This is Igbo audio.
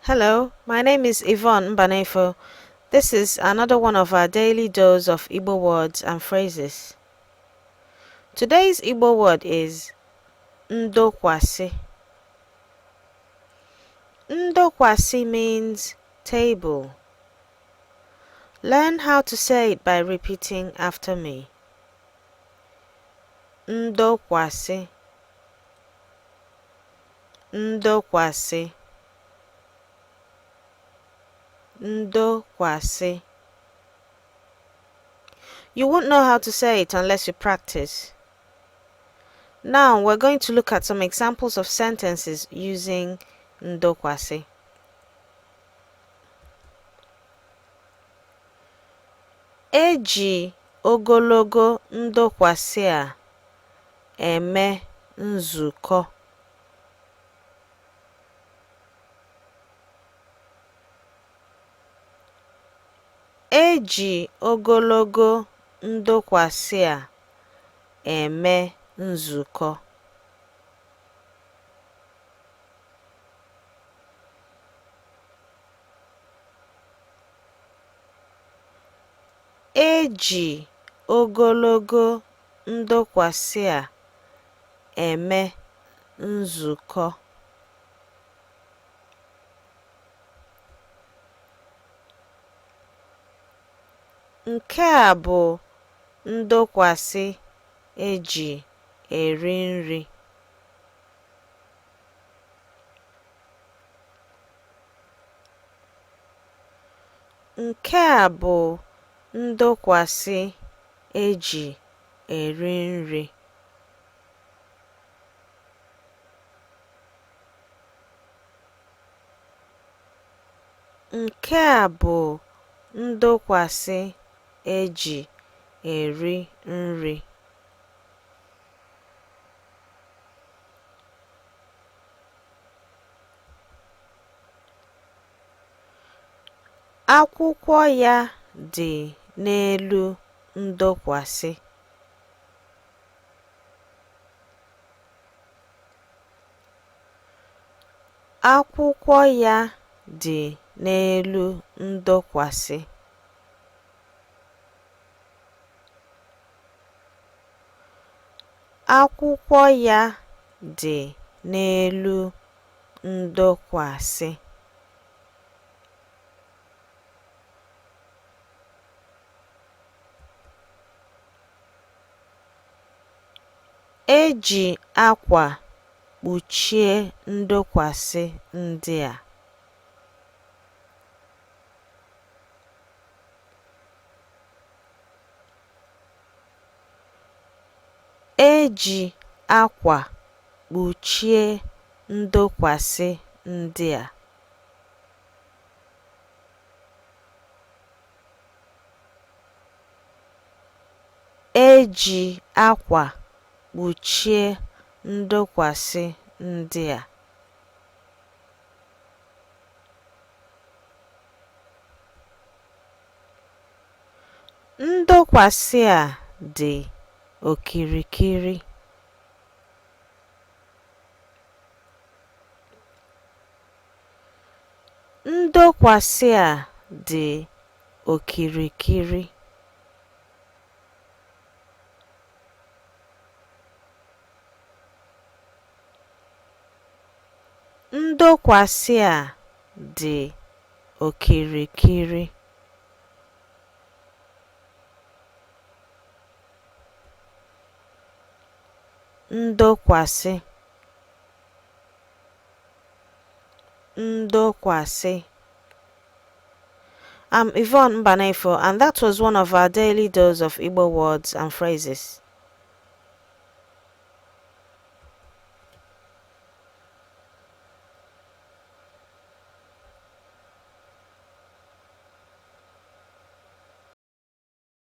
Hello, my name is Yvonne Mbanefo. This is another one of our daily dose of Igbo words and phrases. Today's Igbo word is ndokwasi. Ndokwasi means table. Learn how to say it by repeating after me. Ndokwasi. Ndokwasị. Ndokwasị. You won't know how to say it unless you practice. Now we're going to look at some examples of sentences using ndokwasị. E ji ogologo ndokwasị a eme nzukọ. E ji ogologo ndokwasị a eme nzukọ. E ji ogologo ndokwasị a eme nzukọ. Nke a bụ ndokwasị e ji eri nri. Nke a bụ ndokwasị e ji eri nri. Nke a bụ ndokwasị e ji eri nri. Akwụkwọ ya dị n'elu ndokwasị. Akwụkwọ ya dị n'elu ndokwasị. Akwụkwọ ya dị n'elu ndokwasị. E ji akwa kpuchie ndokwasị ndị a. E ji akwa kpuchie ndokwasị ndị a. E ji akwa kpuchie ndokwasị ndị a. Ndokwasị a dị okirikiri. Ndokwasị a dị okirikiri. Ndokwasị a dị okirikiri. Ndokwasị. Ndokwasị. I'm Yvonne Mbanefo, and that was one of our daily dose of Igbo words and phrases.